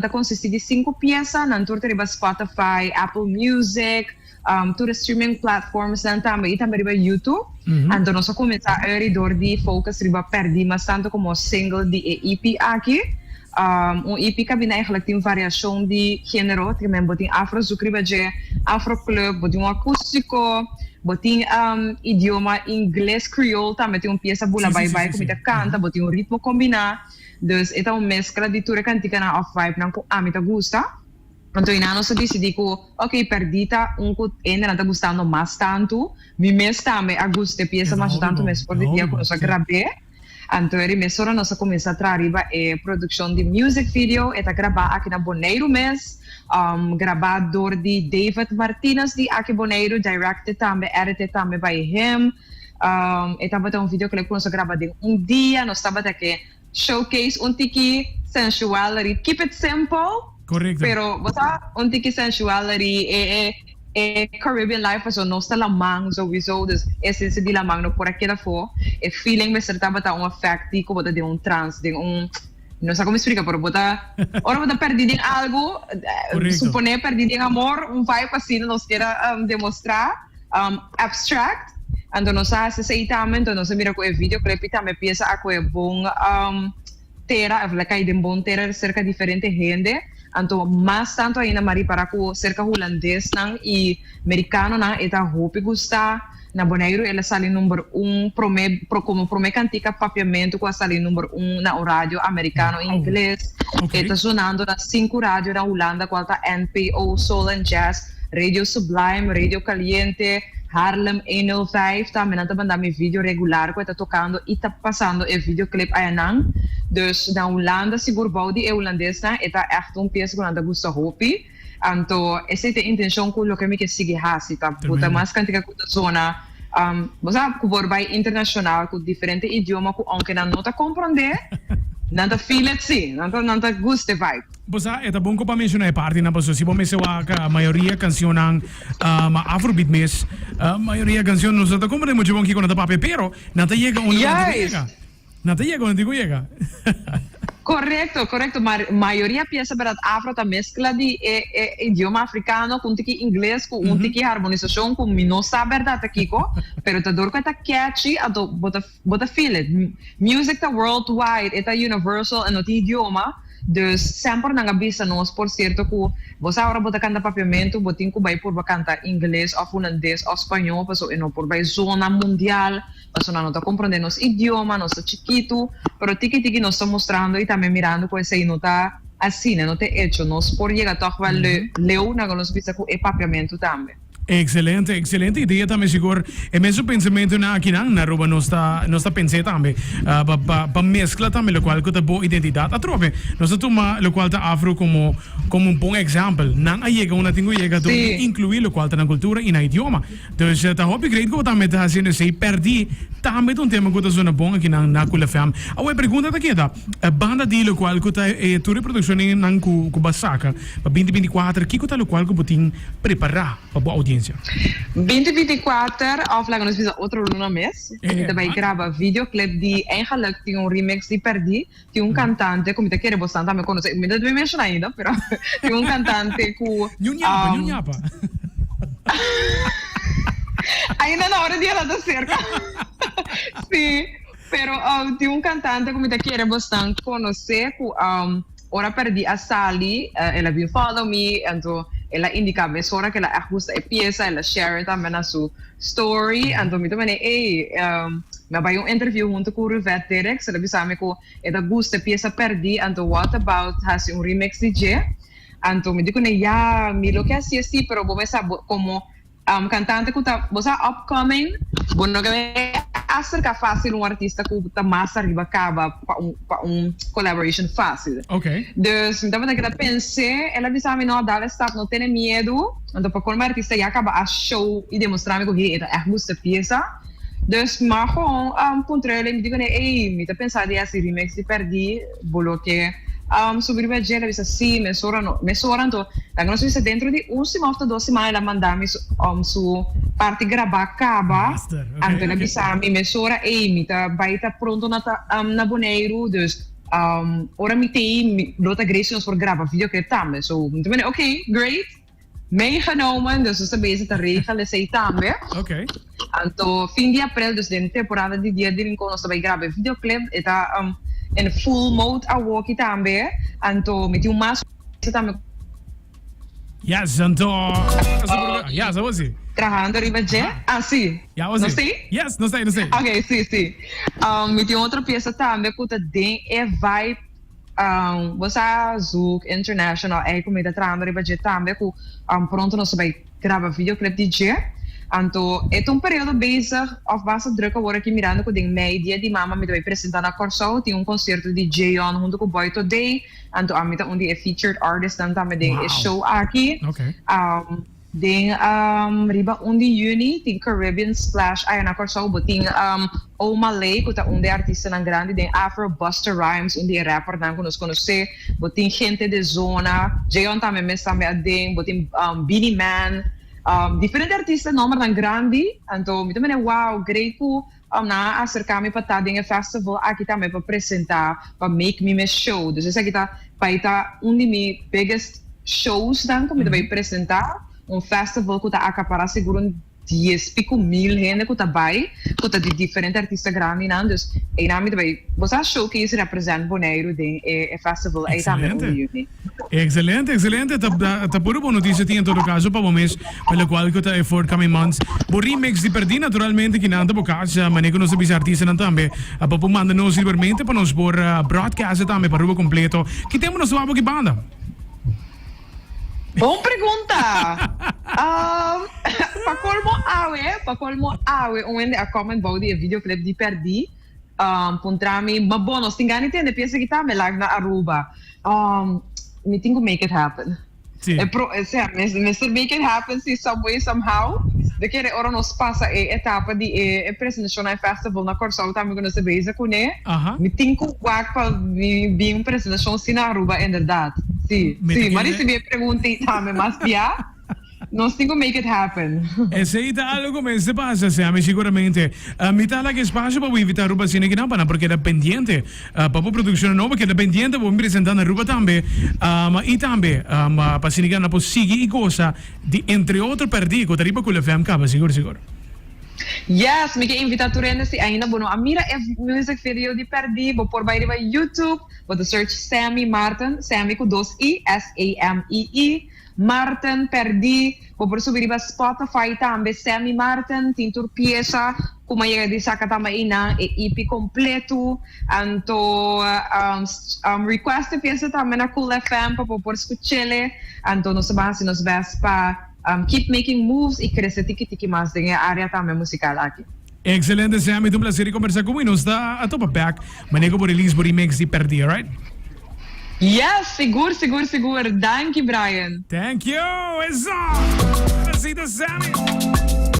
Ta konsistí di sinku piesa, nan tur ta riba Spotify, Apple Music, tur e streaming platformsnan tambe i tambe riba YouTube. Anto nos a kuminsá eri dor di focus riba Pèrdí Mas Tantu komo single di e EP aki. Un EP kabinda eigenlijk tin variashon di género, te men bo tin afro zouk riba dje, afro club, bo tin un akústiko, bo tin idioma ingles creole tambe tin un piesa Bula Bai Bai ku mi ta kanta, bo tin un ritmo kombiná. Dus e ta un mezcla di tur e canticanan of vibenan cu ami ta gusta. Anto einan nos a dicidi cu ok Perdí ta un cu hendenan ta gustando mas tantu. Mi mes tambe a gusta e pieza masha tantu mes for di dia cu nos a grab'é. Anto eri mesora nos a cuminsa traha riba e produccion di music video. E ta grabá aki na Boneiru mes, grabá dor di David Martinez di aki Boneiru, directed tambe, edited tambe by him. E tabata un videoclip ku nos a graba den un dia. Nos tabata ke showcase un tiki sensuality. Keep it simple. Korekto. Pero bo sa un tiki sensuality e e e Caribbean life pasobra nos ta laman souiso. Dus e esensia di laman no por a keda afó. E feeling mester tabata un effect di ku bo ta den un trance, den un no sa komo splika pero bo ta ora bo ta pèrdí den algu, suponé pèrdí den amor, un vibe asina nos kier a demostrá. Abstract, Anto nos a hasi esei tambe, anto nos a mira ku e videoclip i tambe piesa a kohe bon tera, of la kai den bon tera serka diferente hende. Anto mas tantu ainda m'a ripara ku serka hulandesnan i merikanonan e ta hopi gusta. Na Boneiru el a sali number un prome komo prome kantika papiamentu ku a sali number un na un radio amerikano ingles. E ta zonando na sinku radio na Hulanda kual ta NPO, Soul and Jazz, Radio Sublime, Radio Caliente, Haarlem 105 tambe nan ta manda mi video regular cu e ta tocando y ta pasando e videoclip ayanan. Dus na Hulanda sigur bou di e Hulandesnan e ta echt un pieza cu nan ta gusta hopi. Anto esey ta e intencion cu loke mi ke sigui haci ta buta mas cantica cu ta zona bo sa cu por bay internacional cu diferente idioma cu aunke nan no ta compronde nan ta feel it si, nan ta gusta e vibe. Bo sa, e ta bon ku pa menshoná e partinan pasobra si bo mester wak mayoria kansionnan ma afrobeat mes, mayoria kansion nos no ta komprendé muchu bon kiko nan ta papia, pero nan ta yega unda nan tin ku yega. Nan ta yega unda tin ku yega. Korekto, korekto. Ma mayoria piesa bèrdat afro ta meskla di e e idioma afrikano ku un tiki ingles ku un tiki harmonisashon ku mi no sa bèrdat ta kiko, pero ta dor ku e ta catchy anto bo ta Bo ta feel it. Music ta worldwide, e ta universal, e no tin idioma. Dus semper nan a bisa nos, por cierto, cu bo sa ora bo ta canta papiamento, bo tin cu bay purba canta ingles of hulandes of spañol, pasobra e no por bay zona mundial, pasobra nan no ta comprende nos idioma, nos ta chikitu. Pero tiki tiki nos ta mustrando y tambe mirando cu esey no ta asina, no ta e hecho. Nos por yega toch wel leu, nan nos bisa cu e papiamento tambe. Excelente, excelente idea tambe sigur. E mesun pensamentonan akinan na Aruba nos ta nos ta pens'é tambe pa pa pa mezcla tambe locual cu ta bo identidad. Atrobe nos ta tuma locual ta afro como como un bon example. Nan a yega unda tin cu yega dor di inclui locual ta nan cultura y nan idioma. Dus ta hopi great cu bo tambe ta haciendo esey. Perdi tambe ta un tema cu ta zona bon akinan na Cool FM. Awor e pregunta ta keda, banda di locual cu ta e tur e produccionnan cu cu bo a saca pa binti 24, kico ta locual cu bo tin Prepará pa bo audiencia. Binti 24 of laga nos bisa otro luna mes ku mi ta bai graba videoclip di Eigenlijk tin un remix di Perdí tin un cantante ku mi ta kere bosnan tambe konosé mi no ta menshoná ainda pero tin un cantante ku Ñu ñapa ñu ñapa. Ainda no ora dia no ta serka si pero tin un cantante ku mi ta kere bosnan konosé ku Ora Perdí a sali, el a bin follow mi, anto el a indica mesora cu el a echt gusta e pieza, el a share tambe na su story, anto mi ta mane, ey, mi a bay un interview hunto cu Ruvette Derricks, el a bisa mi cu e ta gusta e pieza Perdí, anto what about haci un remix di dje? Anto mi di cune, ya, mi lo ke haci asi, pero bo mester sa como Cantante cu ta, bo sa upcoming, bo no ke acerca facil un artista cu ta mas ariba caba pa un pa un collaboration facil. Okay. Dus mi tabata keda pense, el a bisa mi no, dale stap, no tene miedu, anto pa colmo e artista ya caba a show y demostra mi cu hey, e ta echt gusta e pieza. Dus mi a gewoon puntra el, mi di cune, ey, mi ta pensa di haci remix di Perdi, bo lo ke subi riba dje? El a bisa si, mesora no, mesora anto laga nos bisa dentro di un siman of ta dos siman el a manda mi su parti grabá kaba, anto el a bisa mi mesora, ey, mi ta bai ta pronto na ta na Boneiru, dus. Um, ora mi tei, mi lo ta great si nos por graba videoclip tambe. So, mi ta mende, ok, great. Meegenomen, dus nos ta bezig ta regel esei tambe. Ok. Anto fin di april, dus den temporada di Dia di Rincon, nos ta bai graba e videoclip. E ta um, in full mode awoki tambe. Anto mi tin un mas tambe. Yes, anto. Yes, awo si. Trahando riba dje. Ah, si. Ja, awo si. Nos tei? Yes, nos tei, nos tei. Ok, si, si. Um, mi tin otro pieza tambe ku ta den e vibe um, bo sa Zouk International, ei ku mi ta trahando riba dje tambe ku um, pronto nos ta bai graba videoclip di dje. Anto e ta un periodo bezig of basta druk awor aki mirando ku den mei dia di mama mi ta bai presenta na Kòrsou, tin un konsierto di Jeon hunto ku Boy Today. Anto ami ta un di e featured artistnan tambe den e show aki. Den riba un di juni tin Caribbean Splash aya na Kòrsou. Bo tin Omah Lay ku ta un di e artistanan grandi den Afro, Busta Rhymes un di e rappernan ku nos konosé. Bo tin Gente de Zona, Jeon tambe mes tambe aden. Bo tin Beenie Man, diferente artista nombernan grandi. Anto mi ta mira wow great ku Nan a acerca mi pa ta den e festival aki tambe pa presenta, pa make mi mes show. Dus esaki ta bai ta un di mi biggest showsnan cu mi ta bai presenta. Un festival cu ta acapara sigur un dies pico mil hende cu ta bai, cu ta di diferente artista grandinan. Dus einan mi ta bai, bo sa showcase represent Boneiru den e festival ei tambe un di juni. Excelente, excelente. Ta, ta, ta puro bon noticia tin en todo caso pa bo mes, pa locual cu ta e forthcoming months. Bo remix di Perdí naturalmente ki nan ta bo casa, mane cu nos ta bisa artistanan tambe, pa por manda nos libermente pa nos por broadcast tambe pa Aruba completo. Ki tempo nos ta wak bo ki banda? Bon pregunta! Um, pa colmo awe, pa colmo awe un hende a comment bou di e videoclip di Perdí. Puntra mi, ma bo nos tin gana di tende pieza ki tambe live na Aruba. Mi tin ku make it happen. Sí. E pro, o sea, mester make it happen si some way, somehow. De kere ora nos pasa e etapa di e, e presentacion na e festival na Kòrsou tambe ku nos ta bezig kuné. Aha. Mi tin ku wak pa mi bin un presentacion si na Aruba inderdaad. Sí, Mi ta sí. Mi a kere. ricibi e pregunta ei tambe mas bia. Nos tin ku make it happen. Esei ta algo ku mester pasa, Sammy, siguramente. Mi ta laga espasio pa bo invita Aruba asina kinan pa nan por keda pendiente pa bo produccionnan nobo, keda pendiente pa bo presenta na Aruba tambe y tambe pa asina kinan nan por sigui y gosa di entre otro Perdí ku ta riba Cool FM kaba, sigur sigur. Yes, mi ke invita tur hende si ainda bo no a mira e music video di Perdí, bo por bai riba YouTube, bo ta search Sammy Marten, Sammy ku dos i, S-A-M-I-I, Marten, Perdí, bo por subi riba Spotify tambe, Sammy Marten, tin tur piesa ku mi a yega di saka tambe einan, e EP kompletu, anto request e piesa tambe na Cool FM pa bo por skuch'ele, anto nos ta ban hasi nos best pa keep making moves i krese tiki tiki mas den e área tambe musikal aki. Excelente Sammy, ta un placer di conversa cu bo y nos ta a topa back manera cu bo release bo remix di Perdi, alright? Yes, sigur sigur sigur, danki Brian. Thank you, eso! Así ta Sammy!